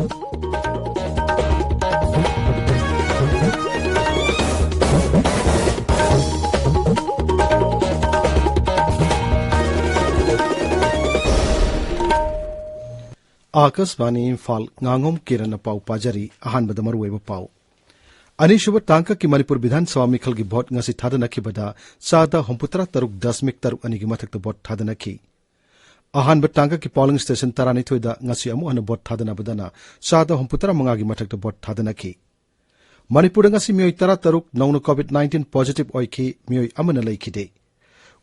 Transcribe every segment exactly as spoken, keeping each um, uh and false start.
ꯑꯥꯀꯥꯁꯕꯥꯅꯤ ꯏꯝꯐꯥꯜ, ꯉꯥꯉꯣꯝ ꯀꯤꯔꯟꯅ ꯄꯥꯎ ꯄꯥꯖꯔꯤ꯫ ꯑꯍꯥꯟꯕꯗ ꯃꯔꯨꯑꯣꯏꯕ ꯄꯥꯎ꯫ ꯑꯅꯤꯁꯨꯕ ꯇꯥꯡꯀꯛꯀꯤ ꯃꯅꯤꯄꯨꯔ ꯕꯤꯙꯥꯟ ꯁꯚꯥ ꯃꯤꯈꯜꯒꯤ ꯚꯣꯠ ꯉꯁꯤ ꯊꯥꯗꯅꯈꯤꯕꯗ ꯆꯥꯗ ꯍꯨꯝꯐꯨꯇꯔꯥ ꯇꯔꯨꯛ ꯗꯁꯃꯤꯛ ꯇꯔꯨꯛ ꯑꯅꯤꯒꯤ ꯃꯊꯛꯇ ꯚꯣꯠ ꯊꯥꯗꯅꯈꯤ꯫ ꯑꯍꯥꯟꯕ ꯇꯥꯡꯀꯛꯀꯤ ꯄꯣꯂꯤꯡ ꯁ꯭ꯇꯦꯁꯟ ꯇꯔꯥꯅꯤꯊꯣꯏꯗ ꯉꯁꯤ ꯑꯃꯨꯛ ꯍꯟꯅ ꯚꯣꯠ ꯊꯥꯗꯅꯕꯗꯅ ꯆꯥꯗ ꯍꯨꯝꯐꯨꯇꯔꯥ ꯃꯉꯥꯒꯤ ꯃꯊꯛꯇ ꯚꯣꯠ ꯊꯥꯗꯅꯈꯤ꯫ ꯃꯅꯤꯄꯨꯔꯗ ꯉꯁꯤ ꯃꯤꯑꯣꯏ ꯇꯔꯥ ꯇꯔꯨꯛ ꯅꯧꯅ ꯀꯣꯚꯤꯗ ꯅꯥꯏꯟꯇꯤꯟ ꯄꯣꯖꯤꯇꯤꯚ ꯑꯣꯏꯈꯤ, ꯃꯤꯑꯣꯏ ꯑꯃꯅ ꯂꯩꯈꯤꯗꯦ꯫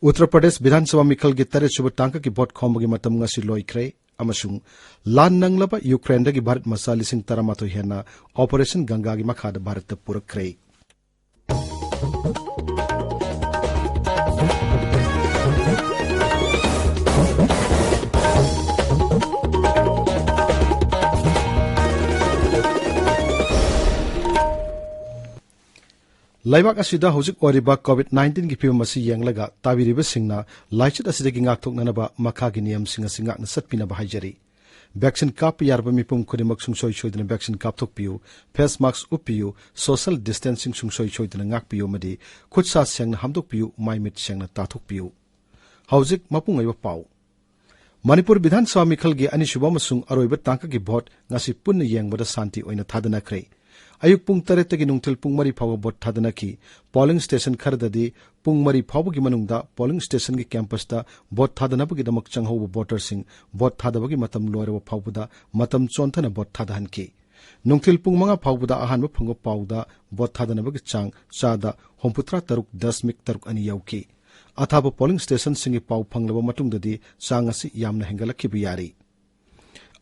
ꯎꯠꯇꯔ ꯄ꯭ꯔꯗꯦꯁ ꯕꯤꯙꯥꯟ ꯁꯚꯥ ꯃꯤꯈꯜꯒꯤ ꯇꯔꯦꯠ ꯁꯨꯕ ꯇꯥꯡꯀꯛꯀꯤ ꯚꯣꯠ ꯈꯣꯝꯕꯒꯤ ꯃꯇꯝ ꯉꯁꯤ ꯂꯣꯏꯈ꯭ꯔꯦ ꯑꯃꯁꯨꯡ ꯂꯥꯟ ꯅꯪꯂꯕ ꯌꯨꯀ꯭ꯔꯦꯟꯗꯒꯤ ꯚꯥꯔꯠ ꯃꯆꯥ ꯂꯤꯁꯤꯡ ꯇꯔꯥꯃꯥꯊꯣꯏ ꯍꯦꯟꯅ ꯑꯣꯄꯔꯦꯁꯟ ꯒꯪꯒꯥꯒꯤ ꯃꯈꯥꯗ ꯚꯥꯔꯠꯇ ꯄꯨꯔꯛꯈ꯭ꯔꯦ꯫ ꯂꯩꯕꯥꯛ ꯑꯁꯤꯗ ꯍꯧꯖꯤꯛ ꯑꯣꯏꯔꯤꯕ ꯀꯣꯚꯤꯗ ꯅꯥꯏꯟꯇꯤꯟꯒꯤ ꯐꯤꯕꯝ ꯑꯁꯤ ꯌꯦꯡꯂꯒ ꯇꯥꯕꯤꯔꯤꯕꯁꯤꯡꯅ ꯂꯥꯏꯆꯠ ꯑꯁꯤꯗꯒꯤ ꯉꯥꯛꯊꯣꯛꯅꯅꯕ ꯃꯈꯥꯒꯤ ꯅꯤꯌꯝꯁꯤꯡ ꯑꯁꯤ ꯉꯥꯛꯅ ꯆꯠꯄꯤꯅꯕ ꯍꯥꯏꯖꯔꯤ꯫ ꯚꯦꯛꯁꯤꯟ ꯀꯥꯞꯄ ꯌꯥꯔꯕ ꯃꯤꯄꯨꯝ ꯈꯨꯗꯤꯡꯃꯛ ꯁꯨꯡꯁꯣꯏ ꯁꯣꯏꯗꯅ ꯚꯦꯛꯁꯤꯟ ꯀꯥꯞꯊꯣꯛꯄꯤꯌꯨ꯫ ꯐꯦꯁ ꯃꯥꯁꯛ ꯎꯞꯄꯤꯌꯨ꯫ ꯁꯣꯁꯤꯌꯦꯜ ꯗꯤꯁꯇꯦꯟꯁꯤꯡ ꯁꯨꯡꯁꯣꯏ ꯁꯣꯏꯗꯅ ꯉꯥꯛꯄꯤꯌꯨ ꯑꯃꯗꯤ ꯈꯨꯠ ꯁꯥ ꯁꯦꯡꯅ ꯍꯥꯝꯗꯣꯛꯄꯤꯌꯨ, ꯃꯥꯏ ꯃꯤꯠ ꯁꯦꯡꯅ ꯇꯥꯊꯣꯛꯄꯤꯌꯨ꯫ ꯍꯧꯖꯤꯛ ꯃꯄꯨꯡ ꯑꯣꯏꯕ ꯄꯥꯎ꯫ ꯃꯅꯤꯄꯨꯔ ꯕꯤꯙꯥꯟ ꯁꯚꯥ ꯃꯤꯈꯜꯒꯤ ꯑꯅꯤꯁꯨꯕ ꯑꯃꯁꯨꯡ ꯑꯔꯣꯏꯕ ꯇꯥꯡꯀꯛꯀꯤ ꯚꯣꯠ ꯉꯁꯤ ꯄꯨꯟꯅ ꯌꯦꯡꯕꯗ ꯁꯥꯟꯇꯤ ꯑꯣꯏꯅ ꯊꯥꯗꯅꯈ꯭ꯔꯦ꯫ ꯑꯌꯨꯛ ꯄꯨꯡ ꯇꯔꯦꯠꯇꯒꯤ ꯅꯨꯡꯊꯤꯜ ꯄꯨꯡ ꯃꯔꯤ ꯐꯥꯎꯕ ꯚꯣꯠ ꯊꯥꯗꯅꯈꯤ꯫ ꯄꯣꯂꯤꯡ ꯁ꯭ꯇꯦꯁꯟ ꯈꯔꯗꯗꯤ ꯄꯨꯡ ꯃꯔꯤ ꯐꯥꯎꯕꯒꯤ ꯃꯅꯨꯡꯗ ꯄꯣꯂꯤꯡ ꯁ꯭ꯇꯦꯁꯟꯒꯤ ꯀꯦꯝꯄꯁꯇ ꯚꯣꯠ ꯊꯥꯗꯅꯕꯒꯤꯗꯃꯛ ꯆꯪꯍꯧꯕ ꯚꯣꯇꯔꯁꯤꯡ ꯚꯣꯠ ꯊꯥꯗꯕꯒꯤ ꯃꯇꯝ ꯂꯣꯏꯔꯕ ꯐꯥꯎꯕꯗ ꯃꯇꯝ ꯆꯣꯟꯊꯅ ꯚꯣꯠ ꯊꯥꯗꯍꯟꯈꯤ꯫ ꯅꯨꯡꯊꯤꯜ ꯄꯨꯡ ꯃꯉꯥ ꯐꯥꯎꯕꯗ ꯑꯍꯥꯟꯕ ꯐꯪꯕ ꯄꯥꯎꯗ ꯚꯣꯠ ꯊꯥꯗꯅꯕꯒꯤ ꯆꯥꯡ ꯆꯥꯗ ꯍꯨꯝꯐꯨꯇꯔꯥ ꯇꯔꯨꯛ ꯗꯁꯃꯤꯛ ꯇꯔꯨꯛ ꯑꯅꯤ ꯌꯧꯈꯤ꯫ ꯑꯊꯥꯕ ꯄꯣꯂꯤꯡ ꯁ꯭ꯇꯦꯁꯟꯁꯤꯡꯒꯤ ꯄꯥꯎ ꯐꯪꯂꯕ ꯃꯇꯨꯡꯗꯗꯤ ꯆꯥꯡ ꯑꯁꯤ ꯌꯥꯝꯅ ꯍꯦꯟꯒꯠꯂꯛꯈꯤꯕ ꯌꯥꯔꯤ꯫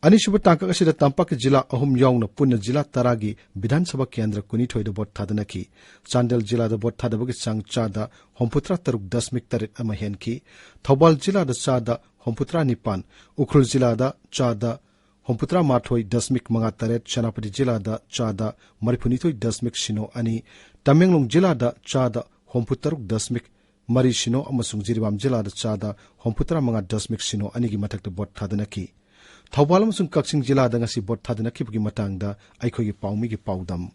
ꯑꯅꯤꯁꯨꯕ ꯇꯥꯡꯀꯛ ꯑꯁꯤꯗ ꯇꯝꯄꯥꯛꯀꯤ ꯖꯤꯂꯥ ꯑꯍꯨꯝ ꯌꯥꯎꯅ ꯄꯨꯟꯅ ꯖꯤꯂꯥ ꯇꯔꯥꯒꯤ ꯕꯤꯙꯥꯟ ꯁꯚꯥ ꯀꯦꯟꯗ꯭ꯔ ꯀꯨꯟꯅꯤꯊꯣꯏꯗ ꯚꯣꯠ ꯊꯥꯗꯅꯈꯤ꯫ ꯆꯥꯟꯗꯦꯜ ꯖꯤꯂꯥꯗ ꯚꯣꯠ ꯊꯥꯗꯕꯒꯤ ꯆꯥꯡ ꯆꯥꯗ ꯍꯨꯝꯐꯨꯇꯔꯥ ꯇꯔꯨꯛ ꯗꯁꯃꯤꯛ ꯇꯔꯦꯠ ꯑꯃ ꯍꯦꯟꯈꯤ꯫ ꯊꯧꯕꯥꯜ ꯖꯤꯂꯥꯗ ꯆꯥꯗ ꯍꯨꯝꯐꯨꯇꯔꯥ ꯅꯤꯄꯥꯟ, ꯎꯈ꯭ꯔꯨꯜ ꯖꯤꯂꯥꯗ ꯆꯥꯗ ꯍꯨꯝꯐꯨꯇꯔꯥ ꯃꯥꯊꯣꯏ ꯗꯁꯃꯤꯛ ꯃꯉꯥ ꯇꯔꯦꯠ, ꯁꯦꯅꯥꯄꯇꯤ ꯖꯤꯂꯥꯗ ꯆꯥꯗ ꯃꯔꯤꯐꯨꯅꯤꯊꯣꯏ ꯗꯁꯃꯤꯛ ꯁꯤꯅꯣ ꯑꯅꯤ, ꯇꯃꯦꯡꯂꯣꯡ ꯖꯤꯂꯥꯗ ꯆꯥꯗ ꯍꯨꯝꯐꯨꯇꯔꯨꯛ ꯗꯁꯃꯤꯛ ꯃꯔꯤ ꯁꯤꯅꯣ ꯑꯃꯁꯨꯡ ꯖꯤꯔꯤꯕꯥꯝ ꯖꯤꯂꯥꯗ ꯆꯥꯗ ꯍꯨꯝꯐꯨꯇꯔꯥ ꯃꯉꯥ ꯗꯁꯃꯤꯛ ꯁꯤꯅꯣ ꯑꯅꯤꯒꯤ ꯃꯊꯛꯇ ꯚꯣꯠ ꯊꯥꯗꯅꯈꯤ꯫ ꯊꯧꯕꯥꯜ ꯑꯃꯁꯨꯡ ꯀꯛꯆꯤꯡ ꯖꯤꯂꯥꯗ ꯉꯁꯤ ꯚꯣꯠ ꯊꯥꯗꯅꯈꯤꯕꯒꯤ ꯃꯇꯥꯡꯗ ꯑꯩꯈꯣꯏꯒꯤ ꯄꯥꯎꯃꯤꯒꯤ ꯄꯥꯎꯗꯝ꯫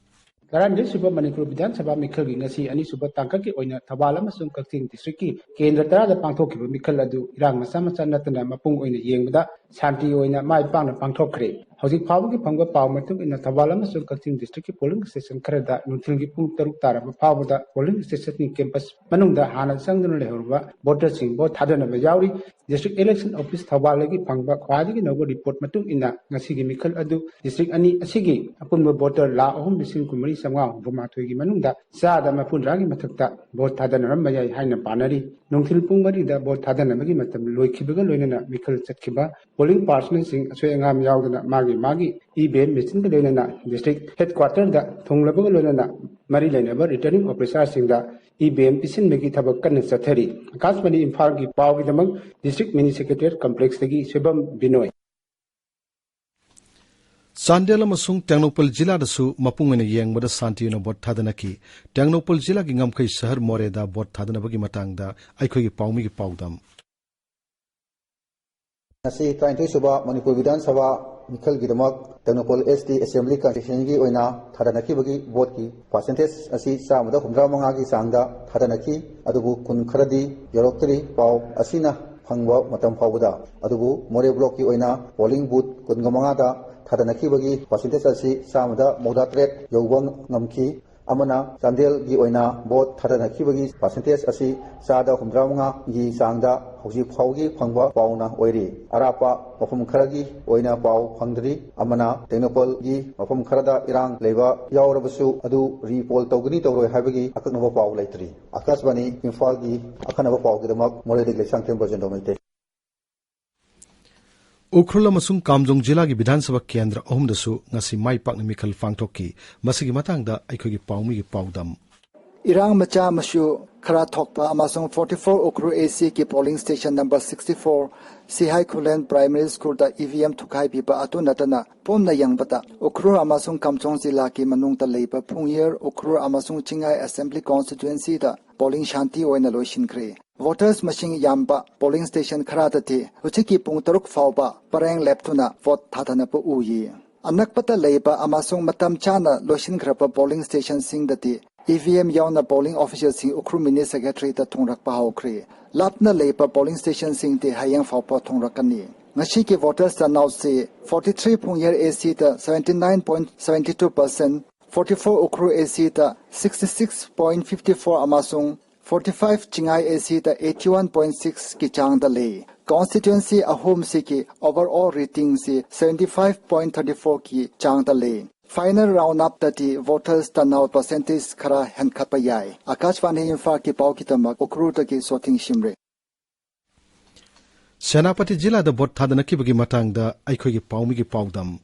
ꯇꯔꯥꯅꯤꯊꯣꯏ ꯁꯨꯕ ꯃꯅꯤꯄꯨꯔ ꯕꯤꯙꯥꯟ ꯁꯚꯥ ꯃꯤꯈꯜꯒꯤ ꯉꯁꯤ ꯑꯅꯤꯁꯨꯕ ꯇꯥꯡꯀꯛꯀꯤ ꯑꯣꯏꯅ ꯊꯧꯕꯥꯜ ꯑꯃꯁꯨꯡ ꯀꯛꯆꯤꯡ ꯗꯤꯁꯇ꯭ꯔꯤꯛꯀꯤ ꯀꯦꯟꯗ꯭ꯔ ꯇꯔꯥꯗ ꯄꯥꯡꯊꯣꯛꯈꯤꯕ ꯃꯤꯈꯜ ꯑꯗꯨ ꯏꯔꯥꯡ ꯃꯆꯥ ꯃꯆꯥ ꯅꯠꯇꯅ ꯃꯄꯨꯡ ꯑꯣꯏꯅ ꯌꯦꯡꯕꯗ ꯁꯥꯟꯇꯤ ꯑꯣꯏꯅ ꯃꯥꯏ ꯄꯥꯛꯅ ꯄꯥꯡꯊꯣꯛꯈ꯭ꯔꯦ꯫ ꯍꯧꯖꯤꯛ ꯐꯥꯎꯕꯒꯤ ꯐꯪꯕ ꯄꯥꯎ ꯃꯇꯨꯡ ꯏꯟꯅ ꯊꯧꯕꯥꯜ ꯑꯃꯁꯨꯡ ꯀꯛꯆꯤꯡ ꯗꯤꯁꯇ꯭ꯔꯤꯛꯀꯤ ꯄꯣꯂꯤꯡ ꯁ꯭ꯇꯦꯁꯟ ꯈꯔꯗ ꯅꯨꯡꯊꯤꯜꯒꯤ ꯄꯨꯡ ꯇꯔꯨꯛ ꯇꯥꯔꯕ ꯐꯥꯎꯕꯗ ꯄꯣꯂꯤꯡ ꯁ꯭ꯇꯦꯁꯟꯒꯤ ꯀꯦꯝꯄꯁ ꯃꯅꯨꯡꯗ ꯍꯥꯟꯅ ꯆꯪꯗꯨꯅ ꯂꯩꯍꯧꯔꯕ ꯚꯣꯇꯔꯁꯤꯡ ꯚꯣꯠ ꯊꯥꯗꯅꯕ ꯌꯥꯎꯔꯤ꯫ ꯗꯤꯁꯇ꯭ꯔꯤꯛ ꯏꯂꯦꯛꯁꯟ ꯑꯣꯐꯤꯁ ꯊꯧꯕꯥꯜꯗꯒꯤ ꯐꯪꯕ ꯈ꯭ꯋꯥꯏꯗꯒꯤ ꯅꯧꯕ ꯔꯤꯄꯣꯔꯠ ꯃꯇꯨꯡ ꯏꯟꯅ ꯉꯁꯤꯒꯤ ꯃꯤꯈꯜ ꯑꯗꯨ ꯗꯤꯁꯇ꯭ꯔꯤꯛ ꯑꯅꯤ ꯑꯁꯤꯒꯤ ꯑꯄꯨꯟꯕ ꯚꯣꯇꯔ ꯂꯥꯈ ꯑꯍꯨꯝ ꯂꯤꯁꯤꯡ ꯀꯨꯟꯃꯔꯤ ꯆꯥꯝꯃꯉꯥ ꯍꯨꯝꯐꯨ ꯃꯥꯊꯣꯏꯒꯤ ꯃꯅꯨꯡꯗ ꯆꯥꯗ ꯃꯔꯤꯐꯨ ꯍꯨꯝꯗ꯭ꯔꯥꯒꯤ ꯃꯊꯛꯇ ꯚꯣꯠ ꯊꯥꯗꯅꯔꯝꯕ ꯌꯥꯏ ꯍꯥꯏꯅ ꯄꯥꯅꯔꯤ꯫ ꯅꯨꯡꯊꯤꯜ ꯄꯨꯡ ꯃꯔꯤꯗ ꯚꯣꯠ ꯊꯥꯗꯅꯕꯒꯤ ꯃꯇꯝ ꯂꯣꯏꯈꯤꯕꯒ ꯂꯣꯏꯅꯅ ꯃꯤꯈꯜ ꯆꯠꯈꯤꯕ ꯄꯣꯂꯤꯡ ꯄꯥꯔꯁꯅꯦꯜꯁꯤꯡ ꯑꯁꯣꯏ ꯑꯉꯥꯝ ꯌꯥꯎꯗꯅ ꯃꯥꯒꯤ ꯃꯥꯒꯤ ꯏ ꯚꯤ ꯑꯦꯝ ꯃꯦꯆꯤꯟꯒ ꯂꯣꯏꯅꯅ ꯗꯤꯁꯇ꯭ꯔꯤꯛ ꯍꯦꯗꯀ꯭ꯋꯥꯇꯔꯗ ꯊꯨꯡꯂꯕꯒ ꯂꯣꯏꯅꯅ ꯃꯔꯤ ꯂꯩꯅꯕ ꯔꯤꯇꯔꯅꯤꯡ ꯑꯣꯐꯤꯁꯥꯔꯁꯤꯡꯗ ꯏ ꯚꯤ ꯑꯦꯝ ꯄꯤꯁꯤꯟꯕꯒꯤ ꯊꯕꯛ ꯀꯟꯅ ꯆꯠꯊꯔꯤ꯫ ꯑꯥꯀꯥꯁꯕꯥꯅꯤ ꯏꯝꯐꯥꯜꯒꯤ ꯄꯥꯎꯒꯤꯗꯃꯛ ꯗꯤꯁꯇ꯭ꯔꯤꯛ ꯃꯤꯅꯤ ꯁꯦꯀ꯭ꯔꯦꯇꯦꯔꯤꯌꯦꯠ ꯀꯝꯄ꯭ꯂꯦꯛꯁꯇꯒꯤ ꯁꯣꯏꯕꯝ ꯕꯤꯅꯣꯏ꯫ ꯆꯥꯟꯗꯦꯜ ꯑꯃꯁꯨꯡ ꯇꯦꯡꯅꯧꯄꯜ ꯖꯤꯂꯥꯗꯁꯨ ꯃꯄꯨꯡ ꯑꯣꯏꯅ ꯌꯦꯡꯕꯗ ꯁꯥꯟꯇꯤ ꯑꯣꯏꯅ ꯚꯣꯠ ꯊꯥꯗꯅꯈꯤ꯫ ꯇꯦꯡꯅꯧꯄꯜ ꯖꯤꯂꯥꯒꯤ ꯉꯝꯈꯩ ꯁꯍꯔ ꯃꯣꯔꯦꯗ ꯚꯣꯠ ꯊꯥꯗꯅꯕꯒꯤ ꯃꯇꯥꯡꯗ ꯑꯩꯈꯣꯏꯒꯤ ꯄꯥꯎꯃꯤꯒꯤ ꯄꯥꯎꯗꯝ꯫ ꯉꯁꯤ ꯇꯔꯥꯅꯤꯊꯣꯏ ꯁꯨꯕ ꯃꯅꯤꯄꯨꯔ ꯕꯤꯙꯥꯟ ꯁꯚꯥ ꯃꯤꯈꯜꯒꯤꯗꯃꯛ ꯇꯦꯡꯅꯧꯄꯜ ꯑꯦꯁ ꯇꯤ ꯑꯦꯁꯦꯝꯕ꯭ꯂꯤ ꯀꯟꯁꯇꯤꯇ꯭ꯌꯨꯟꯁꯤꯒꯤ ꯑꯣꯏꯅ ꯊꯥꯗꯅꯈꯤꯕꯒꯤ ꯚꯣꯠꯀꯤ ꯄꯥꯔꯁꯦꯟꯇꯦꯖ ꯑꯁꯤ ꯆꯥꯝꯃꯗ ꯍꯨꯝꯗ꯭ꯔꯥ ꯃꯉꯥꯒꯤ ꯆꯥꯡꯗ ꯊꯥꯗꯅꯈꯤ꯫ ꯑꯗꯨꯕꯨ ꯀꯨꯟ ꯈꯔꯗꯤ ꯌꯧꯔꯛꯇ꯭ꯔꯤ꯫ ꯄꯥꯎ ꯑꯁꯤꯅ ꯐꯪꯕ ꯃꯇꯝ ꯐꯥꯎꯕꯗ꯫ ꯑꯗꯨꯕꯨ ꯃꯣꯔꯦ ꯕ꯭ꯂꯣꯛꯀꯤ ꯑꯣꯏꯅ ꯄꯣꯂꯤꯡ ꯕꯨꯊ ꯀꯨꯟꯒ ꯃꯉꯥꯗ ꯊꯥꯗꯅꯈꯤꯕꯒꯤ ꯄꯥꯔꯁꯦꯟꯇꯦꯖ ꯑꯁꯤ ꯆꯥꯝꯃꯗ ꯃꯧꯗ꯭ꯔꯥ ꯇꯔꯦꯠ ꯌꯧꯕ ꯉꯝꯈꯤ꯫ ꯑꯃꯅ ꯆꯥꯟꯗꯦꯜꯒꯤ ꯑꯣꯏꯅ ꯚꯣꯠ ꯊꯥꯗꯅꯈꯤꯕꯒꯤ ꯄꯥꯔꯁꯦꯟꯇꯦꯖ ꯑꯁꯤ ꯆꯥꯗ ꯍꯨꯝꯗ꯭ꯔꯥ ꯃꯉꯥꯒꯤ ꯆꯥꯡꯗ ꯍꯧꯖꯤꯛ ꯐꯥꯎꯒꯤ ꯐꯪꯕ ꯄꯥꯎꯅ ꯑꯣꯏꯔꯤ꯫ ꯑꯔꯥꯞꯄ ꯃꯐꯝ ꯈꯔꯒꯤ ꯑꯣꯏꯅ ꯄꯥꯎ ꯐꯪꯗ꯭ꯔꯤ꯫ ꯑꯃꯅ ꯇꯦꯡꯅꯧꯄꯜꯒꯤ ꯃꯐꯝ ꯈꯔꯗ ꯏꯔꯥꯡ ꯂꯩꯕ ꯌꯥꯎꯔꯕꯁꯨ ꯑꯗꯨ ꯔꯤꯄꯣꯜ ꯇꯧꯒꯅꯤ ꯇꯧꯔꯣꯏ ꯍꯥꯏꯕꯒꯤ ꯑꯀꯛꯅꯕ ꯄꯥꯎ ꯂꯩꯇ꯭ꯔꯤ꯫ ꯑꯥꯀꯥꯁꯕꯥꯅꯤ ꯏꯝꯐꯥꯜꯒꯤ ꯑꯀꯛꯅꯕ ꯄꯥꯎꯒꯤꯗꯃꯛ ꯃꯣꯔꯦꯗꯒꯤ ꯂꯩꯁꯥꯡꯊꯦꯝ ꯕ꯭ꯔꯖꯦꯟꯗ꯭ꯔꯣ ꯃꯩꯇꯩ꯫ ꯎꯈ꯭ꯔꯨꯜ ꯑꯃꯁꯨꯡ ꯀꯥꯝꯖꯣꯡ ꯖꯤꯂꯥꯒꯤ ꯕꯤꯙꯥꯟ ꯁꯚꯥ ꯀꯦꯟꯗ꯭ꯔ ꯑꯍꯨꯝꯗꯁꯨ ꯉꯁꯤ ꯃꯥꯏ ꯄꯥꯛꯅ ꯃꯤꯈꯜ ꯄꯥꯡꯊꯣꯛꯈꯤ꯫ ꯃꯁꯤꯒꯤ ꯃꯇꯥꯡꯗ ꯑꯩꯈꯣꯏꯒꯤ ꯄꯥꯎꯃꯤꯒꯤ ꯄꯥꯎꯗꯝ꯫ ꯏꯔꯥꯡ ꯃꯆꯥ ꯃꯁꯨ ꯈꯔ ꯊꯣꯛꯄ ꯑꯃꯁꯨꯡ forty four ꯎꯈ꯭ꯔꯨꯜ ꯑꯦ ꯁꯤꯒꯤ polling station number sixty four ꯁꯤꯍꯥꯏ ꯈꯨꯂꯦꯟ ꯄ꯭ꯔꯥꯏꯃꯔꯤ ꯁ꯭ꯀꯨꯜꯗ ꯏ ꯚꯤ ꯑꯦꯝ ꯊꯨꯒꯥꯏꯕꯤꯕ ꯑꯗꯨ ꯅꯠꯇꯅ ꯄꯨꯟꯅ ꯌꯦꯡꯕꯗ ꯎꯈ꯭ꯔꯨꯜ ꯑꯃꯁꯨꯡ ꯀꯥꯝꯖꯣꯡ ꯖꯤꯂꯥꯒꯤ ꯃꯅꯨꯡꯗ ꯂꯩꯕ ꯐꯨꯡꯌꯦꯔ, ꯎꯈ꯭ꯔꯨꯜ ꯑꯃꯁꯨꯡ ꯆꯤꯡꯉꯥꯏ ꯑꯦꯁꯦꯝꯕ꯭ꯂꯤ ꯀꯣꯟꯁꯇꯤꯇ꯭ꯋꯦꯟꯁꯤꯗ ꯄꯣꯂꯤꯡ ꯁꯥꯟꯇꯤ ꯑꯣꯏꯅ ꯂꯣꯏꯁꯤꯟꯈ꯭ꯔꯦ꯫ Voters ꯃꯁꯤꯡ ꯌꯥꯝꯕ polling station ꯈꯔꯗꯗꯤ ꯍꯧꯖꯤꯛꯀꯤ ꯄꯨꯡ ꯇꯔꯨꯛ ꯐꯥꯎꯕ ꯄꯔꯦꯡ ꯂꯦꯞꯇꯨꯅ vote ꯊꯥꯗꯅꯕ ꯎꯏ꯫ ꯑꯅꯛꯄꯗ ꯂꯩꯕ ꯑꯃꯁꯨꯡ ꯃꯇꯝ ꯆꯥꯅ ꯂꯣꯏꯁꯤꯟꯈ꯭ꯔꯕ polling stationꯁꯤꯡꯗꯗꯤ E V M ꯌꯥꯎꯅ polling officialꯁꯤꯡ ꯎꯈ꯭ꯔꯨꯜ mini secretariatꯇ ꯊꯨꯡꯔꯛꯄ ꯍꯧꯈ꯭ꯔꯦ꯫ ꯂꯥꯞꯅ ꯂꯩꯕ polling stationꯁꯤꯡꯗꯤ ꯍꯌꯦꯡ ꯐꯥꯎꯕ ꯊꯨꯡꯔꯛꯀꯅꯤ꯫ ꯉꯁꯤꯒꯤ voters turnoutꯁꯤ forty three ꯄꯨꯡꯌꯦꯔ ACꯗ seventy nine point seventy two percent, forty four Ukhrul ACꯗ sixty six point fifty four ꯑꯃꯁꯨꯡ forty five Chingai ACꯗ eighty one point sixꯀꯤ ꯆꯥꯡꯗ ꯂꯩ꯫ Constituency ꯑꯍꯨꯝꯁꯤꯒꯤ overall ratingꯁꯤ seventy five point thirty fourꯒꯤ ꯆꯥꯡꯗ ꯂꯩ꯫ Final round upꯇꯗꯤ voters turnout percentage ꯈꯔ ꯍꯦꯟꯒꯠꯄ ꯌꯥꯏ꯫ ꯑꯀꯥꯁꯕꯥꯅꯤ ꯏꯝꯐꯥꯜꯒꯤ ꯄꯥꯎꯒꯤꯗꯃꯛ ꯎꯈ꯭ꯔꯨꯜꯗꯒꯤ ꯁꯣꯊꯤꯡ ꯁꯤꯝꯔꯦ꯫ ꯁꯦꯅꯥꯄꯇꯤ ꯖꯤꯂꯥꯗ ꯚꯣꯠ ꯊꯥꯗꯅꯈꯤꯕꯒꯤ ꯃꯇꯥꯡꯗ ꯑꯩꯈꯣꯏꯒꯤ ꯄꯥꯎꯃꯤꯒꯤ ꯄꯥꯎꯗꯝ꯫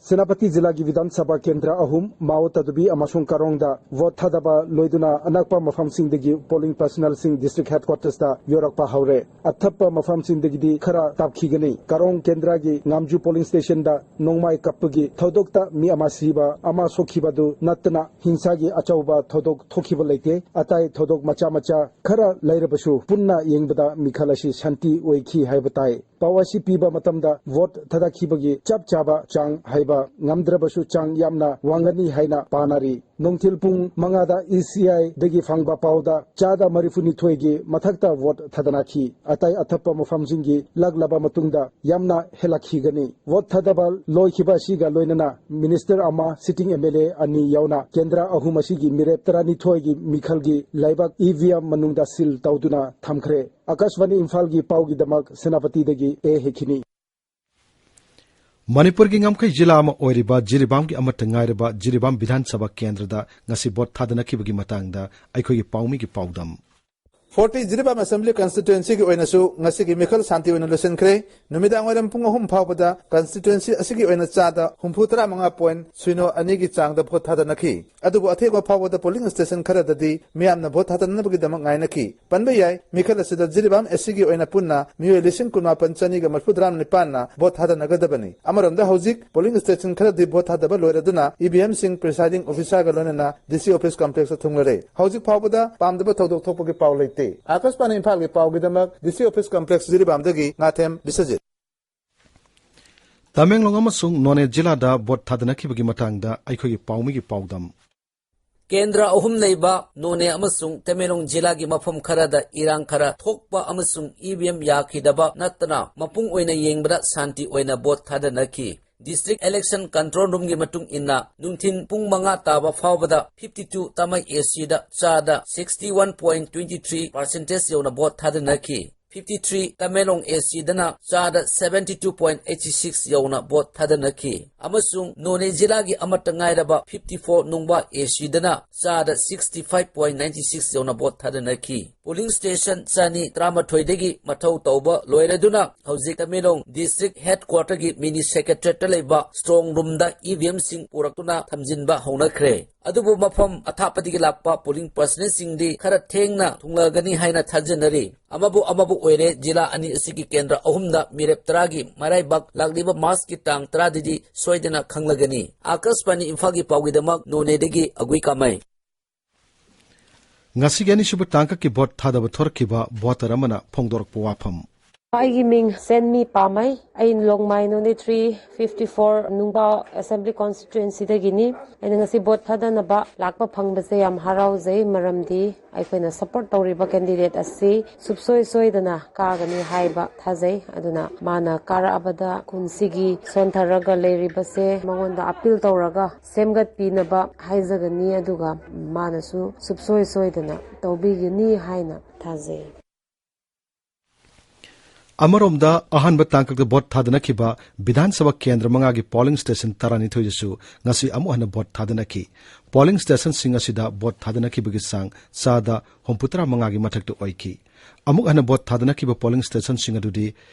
ꯁꯦꯅꯥꯄꯇꯤ ꯖꯤꯂꯥꯒꯤ ꯕꯤꯙꯥꯟ ꯁꯚꯥ ꯀꯦꯟꯗ꯭ꯔ ꯑꯍꯨꯝ, ꯃꯥꯎ, ꯇꯗꯨꯕꯤ ꯑꯃꯁꯨꯡ ꯀꯥꯔꯣꯡꯗ ꯚꯣꯠ ꯊꯥꯗꯕ ꯂꯣꯏꯗꯨꯅ ꯑꯅꯛꯄ ꯃꯐꯝꯁꯤꯡꯗꯒꯤ polling personnelꯁꯤꯡ district headquartersꯇ ꯌꯧꯔꯛꯄ ꯍꯧꯔꯦ꯫ ꯑꯊꯞꯄ ꯃꯐꯝꯁꯤꯡꯗꯒꯤꯗꯤ ꯈꯔ ꯇꯞꯈꯤꯒꯅꯤ꯫ ꯀꯥꯔꯣꯡ ꯀꯦꯟꯗ꯭ꯔꯒꯤ ꯉꯥꯝꯖꯨ polling stationꯗ ꯅꯣꯡꯃꯥꯏ ꯀꯥꯞꯄꯒꯤ ꯊꯧꯗꯣꯛꯇ ꯃꯤ ꯑꯃ ꯁꯤꯕ ꯑꯃ ꯁꯣꯛꯈꯤꯕꯗꯨ ꯅꯠꯇꯅ ꯍꯤꯡꯁꯥꯒꯤ ꯑꯆꯧꯕ ꯊꯧꯗꯣꯛ ꯊꯣꯛꯈꯤꯕ ꯂꯩꯇꯦ꯫ ꯑꯇꯩ ꯊꯧꯗꯣꯛ ꯃꯆꯥ ꯃꯆꯥ ꯈꯔ ꯂꯩꯔꯕꯁꯨ ꯄꯨꯟꯅ ꯌꯦꯡꯕꯗ ꯃꯤꯈꯜ ꯑꯁꯤ ꯁꯥꯟꯇꯤ ꯑꯣꯏꯈꯤ ꯍꯥꯏꯕ ꯇꯥꯏ꯫ ꯄꯥꯎ ꯑꯁꯤ ꯄꯤꯕ ꯃꯇꯝꯗ ꯚꯣꯠ ꯊꯥꯗꯈꯤꯕꯒꯤ ꯆꯞ ꯆꯥꯕ ꯆꯥꯡ ꯍꯥꯏꯕ ꯉꯝꯗ꯭ꯔꯕꯁꯨ ꯆꯥꯡ ꯌꯥꯝꯅ ꯋꯥꯡꯒꯅꯤ ꯍꯥꯏꯅ ꯄꯥꯅꯔꯤ꯫ ꯅꯨꯡꯊꯤꯜ ꯄꯨꯡ ꯃꯉꯥꯗ E C Iꯗꯒꯤ ꯐꯪꯕ ꯄꯥꯎꯗ ꯆꯥꯗ ꯃꯔꯤꯐꯨꯅꯤꯊꯣꯏꯒꯤ ꯃꯊꯛꯇ ꯚꯣꯠ ꯊꯥꯗꯅꯈꯤ꯫ ꯑꯇꯩ ꯑꯊꯞꯄ ꯃꯐꯝꯁꯤꯡꯒꯤ ꯂꯥꯛꯂꯕ ꯃꯇꯨꯡꯗ ꯌꯥꯝꯅ ꯍꯦꯜꯂꯛꯈꯤꯒꯅꯤ꯫ ꯚꯣꯠ ꯊꯥꯗꯕ ꯂꯣꯏꯈꯤꯕ ꯑꯁꯤꯒ ꯂꯣꯏꯅꯅ minister ꯑꯃ, sitting M L A ꯑꯅꯤ ꯌꯥꯎꯅ ꯀꯦꯟꯗ꯭ꯔ ꯑꯍꯨꯝ ꯑꯁꯤꯒꯤ ꯃꯤꯔꯦꯞ ꯇꯔꯥꯅꯤꯊꯣꯏꯒꯤ ꯃꯤꯈꯜꯒꯤ ꯂꯩꯕꯥꯛ E V M ꯃꯅꯨꯡꯗ seal ꯇꯧꯗꯨꯅ ꯊꯝꯈ꯭ꯔꯦ꯫ ꯑꯀꯥꯁꯕꯥꯅꯤ ꯏꯝꯐꯥꯜꯒꯤ ꯄꯥꯎꯒꯤꯗꯃꯛ ꯁꯦꯅꯥꯄꯇꯤꯗꯒꯤ ꯑꯦ ꯍꯦꯈꯤꯅꯤ꯫ ꯃꯅꯤꯄꯨꯔꯒꯤ ꯉꯝꯈꯩ ꯖꯤꯂꯥ ꯑꯃ ꯑꯣꯏꯔꯤꯕ ꯖꯤꯔꯤꯕꯥꯝꯒꯤ ꯑꯃꯠꯇ ꯉꯥꯏꯔꯕ ꯖꯤꯔꯤꯕꯥꯝ ꯕꯤꯙꯥꯟ ꯁꯚꯥ ꯀꯦꯟꯗ꯭ꯔꯗ ꯉꯁꯤ ꯚꯣꯠ ꯊꯥꯗꯅꯈꯤꯕꯒꯤ ꯃꯇꯥꯡꯗ ꯑꯩꯈꯣꯏꯒꯤ ꯄꯥꯎꯃꯤꯒꯤ ꯄꯥꯎꯗꯝ꯫ Forty ꯖꯤꯔꯤꯕꯥꯝ Assembly Constituencyꯒꯤ ꯑꯣꯏꯅꯁꯨ ꯉꯁꯤꯒꯤ ꯃꯤꯈꯜ ꯁꯥꯟꯇꯤ ꯑꯣꯏꯅ ꯂꯣꯏꯁꯤꯟꯈ꯭ꯔꯦ꯫ ꯅꯨꯃꯤꯗꯥꯡ ꯋꯥꯏꯔꯝ ꯄꯨꯡ ꯑꯍꯨꯝ ꯐꯥꯎꯕꯗ constituency ꯑꯁꯤꯒꯤ ꯑꯣꯏꯅ ꯆꯥꯗ ꯍꯨꯝꯐꯨ ꯇꯔꯥ ꯃꯉꯥ point ꯁꯤꯅꯣ ꯑꯅꯤꯒꯤ ꯆꯥꯡꯗ ꯚꯣꯠ ꯊꯥꯗꯅꯈꯤ꯫ ꯑꯗꯨꯕꯨ ꯑꯊꯦꯡꯕ ꯐꯥꯎꯕꯗ polling station ꯈꯔꯗꯗꯤ ꯃꯤꯌꯥꯝꯅ ꯚꯣꯠ ꯊꯥꯗꯅꯕꯒꯤꯗꯃꯛ ꯉꯥꯏꯅꯈꯤ꯫ ꯄꯟꯕ ꯌꯥꯏ, ꯃꯤꯈꯜ ꯑꯁꯤꯗ ꯖꯤꯔꯤꯕꯥꯝ SCꯒꯤ ꯑꯣꯏꯅ ꯄꯨꯟꯅ ꯃꯤꯑꯣꯏ ꯂꯤꯁꯤꯡ ꯀꯨꯟꯃꯥꯄꯟ ꯆꯅꯤꯒ ꯃꯔꯤꯐꯨꯇꯔꯥ ꯅꯤꯄꯥꯟꯅ ꯚꯣꯠ ꯊꯥꯗꯅꯒꯗꯕꯅꯤ꯫ ꯑꯃꯔꯣꯝꯗ ꯍꯧꯖꯤꯛ polling station ꯈꯔꯗꯤ ꯚꯣꯠ ꯊꯥꯗꯕ ꯂꯣꯏꯔꯗꯨꯅ EVMꯁꯤꯡ presiding officerꯒ ꯂꯣꯏꯅꯅ DC office complexꯇ ꯊꯨꯡꯂꯔꯦ꯫ ꯍꯧꯖꯤꯛ ꯐꯥꯎꯕꯗ ꯄꯥꯝꯗꯕ ꯊꯧꯗꯣꯛ ꯊꯣꯛꯄꯒꯤ ꯄꯥꯎ ꯂꯩꯇꯦ꯫ ꯑꯥꯀꯥꯁꯕꯥꯅꯤ ꯏꯝꯐꯥꯜꯒꯤ ꯄꯥꯎꯒꯤꯗꯃꯛ ꯗꯤ ꯁꯤ ꯑꯣꯐꯤꯁ ꯀꯝꯄ꯭ꯂꯦꯛꯁ ꯖꯤꯔꯤꯕꯥꯝꯗꯒꯤ ꯉꯥꯊꯦꯝ ꯕꯤꯁ꯭ꯋꯖꯤꯠ꯫ ꯇꯃꯦꯡꯂꯣꯡ ꯑꯃꯁꯨꯡ ꯅꯣꯅꯦ ꯖꯤꯂꯥꯗ ꯚꯣꯠ ꯊꯥꯗꯅꯈꯤꯕꯒꯤ ꯃꯇꯥꯡꯗ ꯑꯩꯈꯣꯏꯒꯤ ꯄꯥꯎꯃꯤꯒꯤ ꯄꯥꯎꯗꯝ꯫ ꯀꯦꯟꯗ꯭ꯔ ꯑꯍꯨꯝ ꯂꯩꯕ ꯅꯣꯅꯦ ꯑꯃꯁꯨꯡ ꯇꯃꯦꯡꯂꯣꯡ ꯖꯤꯂꯥꯒꯤ ꯃꯐꯝ ꯈꯔꯗ ꯏꯔꯥꯡ ꯈꯔ ꯊꯣꯛꯄ ꯑꯃꯁꯨꯡ ꯏ ꯚꯤ ꯑꯦꯝ ꯌꯥꯈꯤꯗꯕ ꯅꯠꯇꯅ ꯃꯄꯨꯡ ꯑꯣꯏꯅ ꯌꯦꯡꯕꯗ ꯁꯥꯟꯇꯤ ꯑꯣꯏꯅ ꯚꯣꯠ ꯊꯥꯗꯅꯈꯤ꯫ District Election Control Roomꯒꯤ ꯃꯇꯨꯡ ꯏꯟꯅ ꯅꯨꯡꯊꯤꯜ ꯄꯨꯡ ꯃꯉꯥ ꯇꯥꯕ ꯐꯥꯎꯕꯗ fifty two ꯇꯥꯃꯩ ꯑꯦ ꯁꯤꯗ ꯆꯥꯗ sixty one point twenty three percentage ꯌꯧꯅ ꯚꯣꯠ ꯊꯥꯗꯅꯈꯤ꯫ Fifty three ꯇꯃꯦꯡꯂꯣꯡ ꯑꯦ ꯁꯤꯗꯅ ꯆꯥꯗ seventy two point eighty six ꯌꯧꯅ ꯚꯣꯠ ꯊꯥꯗꯅꯈꯤ꯫ ꯑꯃꯁꯨꯡ ꯅꯣꯅꯦ ꯖꯤꯂꯥꯒꯤ ꯑꯃꯠꯇ ꯉꯥꯏꯔꯕ fifty four ꯅꯨꯡꯕ ꯑꯦ ꯁꯤꯗꯅ ꯆꯥꯗ sixty five point ninety six ꯌꯧꯅ ꯚꯣꯠ ꯊꯥꯗꯅꯈꯤ꯫ Polling station ꯆꯅꯤ ꯇꯔꯥꯃꯥꯊꯣꯏꯗꯒꯤ ꯃꯊꯧ ꯇꯧꯕ ꯂꯣꯏꯔꯗꯨꯅ ꯍꯧꯖꯤꯛ ꯇꯃꯦꯡꯂꯣꯡ District Headquarterꯒꯤ mini secretariatꯇ ꯂꯩꯕ strong roomꯗ ꯏ ꯚꯤ ꯑꯦꯝꯁꯤꯡ ꯄꯨꯔꯛꯇꯨꯅ ꯊꯝꯖꯤꯟꯕ ꯍꯧꯅꯈ꯭ꯔꯦ꯫ ꯑꯗꯨꯕꯨ ꯃꯐꯝ ꯑꯊꯥꯞꯄꯗꯒꯤ ꯂꯥꯛꯄ polling personnelꯁꯤꯡꯗꯤ ꯈꯔ ꯊꯦꯡꯅ ꯊꯨꯡꯂꯒꯅꯤ ꯍꯥꯏꯅ ꯊꯥꯖꯅꯔꯤ꯫ ꯑꯃꯕꯨ ꯑꯃꯕꯨ ꯑꯣꯏꯔꯦ, ꯖꯤꯂꯥ ꯑꯅꯤ ꯑꯁꯤꯒꯤ ꯀꯦꯟꯗ꯭ꯔ ꯑꯍꯨꯝꯗ ꯃꯤꯔꯦꯞ ꯇꯔꯥꯒꯤ ꯃꯔꯥꯏꯕꯛ ꯂꯥꯛꯂꯤꯕ ꯃꯥꯔꯆꯀꯤ ꯇꯥꯡ ꯇꯔꯥꯗꯗꯤ ꯁꯣꯏꯗꯅ ꯈꯪꯂꯒꯅꯤ꯫ ꯑꯥꯀꯥꯁꯕꯥꯅꯤ ꯏꯝꯐꯥꯜꯒꯤ ꯄꯥꯎꯒꯤꯗꯃꯛ ꯅꯣꯅꯦꯗꯒꯤ ꯑꯒꯨꯏ ꯀꯥꯃꯩ꯫ ꯉꯁꯤꯒꯤ ꯑꯅꯤꯁꯨꯕ ꯇꯥꯡꯀꯛꯀꯤ ꯚꯣꯠ ꯊꯥꯗꯕ ꯊꯣꯔꯛꯈꯤꯕ ꯚꯣꯇꯔ ꯑꯃꯅ ꯐꯣꯡꯗꯣꯔꯛꯄ ꯋꯥꯐꯝ꯫ ꯑꯩꯒꯤ ꯃꯤꯡ ꯁꯦꯟꯃꯤ ꯄꯥꯃꯩ꯫ ꯑꯩ ꯂꯣꯡꯃꯥꯏ ꯅꯣꯅꯦ three fifty four ꯅꯨꯡꯕꯥ Assembly Constituencyꯗꯒꯤꯅꯤ꯫ ꯑꯩꯅ ꯉꯁꯤ ꯚꯣꯠ ꯊꯥꯗꯅꯕ ꯂꯥꯛꯄ ꯐꯪꯕꯁꯦ ꯌꯥꯝ ꯍꯔꯥꯎꯖꯩ, ꯃꯔꯝꯗꯤ ꯑꯩꯈꯣꯏꯅ support ꯇꯧꯔꯤꯕ candidate ꯑꯁꯤ ꯁꯨꯞꯁꯣꯏ ꯁꯣꯏꯗꯅ ꯀꯥꯒꯅꯤ ꯍꯥꯏꯕ ꯊꯥꯖꯩ꯫ ꯑꯗꯨꯅ ꯃꯥꯅ ꯀꯥꯔꯛꯑꯕꯗ ꯈꯨꯟꯁꯤꯒꯤ ꯁꯣꯟꯊꯔꯒ ꯂꯩꯔꯤꯕꯁꯦ ꯃꯉꯣꯟꯗ appeal ꯇꯧꯔꯒ ꯁꯦꯝꯒꯠꯄꯤꯅꯕ ꯍꯥꯏꯖꯒꯅꯤ, ꯑꯗꯨꯒ ꯃꯥꯅꯁꯨ ꯁꯨꯞꯁꯣꯏ ꯁꯣꯏꯗꯅ ꯇꯧꯕꯤꯒꯅꯤ ꯍꯥꯏꯅ ꯊꯥꯖꯩ꯫ ꯑꯃꯔꯣꯝꯗ ꯑꯍꯥꯟꯕ ꯇꯥꯡꯀꯛꯇ ꯚꯣꯠ ꯊꯥꯗꯅꯈꯤꯕ ꯕꯤꯙꯥꯟ ꯁꯚꯥ ꯀꯦꯟꯗ꯭ꯔ ꯃꯉꯥꯒꯤ polling station ꯇꯔꯥꯅꯤꯊꯣꯏꯗꯁꯨ ꯉꯁꯤ ꯑꯃꯨꯛ ꯍꯟꯅ ꯚꯣꯠ ꯊꯥꯗꯅꯈꯤ꯫ Polling stationꯁꯤꯡ ꯑꯁꯤꯗ ꯚꯣꯠ ꯊꯥꯗꯅꯈꯤꯕꯒꯤ ꯆꯥꯡ ꯆꯥꯗ ꯍꯨꯝꯐꯨꯇꯔꯥ ꯃꯉꯥꯒꯤ ꯃꯊꯛꯇ ꯑꯣꯏꯈꯤ꯫ ꯑꯃꯨꯛ ꯍꯟꯅ ꯚꯣꯠ ꯊꯥꯗꯅꯈꯤꯕ polling stationꯁꯤꯡ ꯑꯗꯨꯗꯤ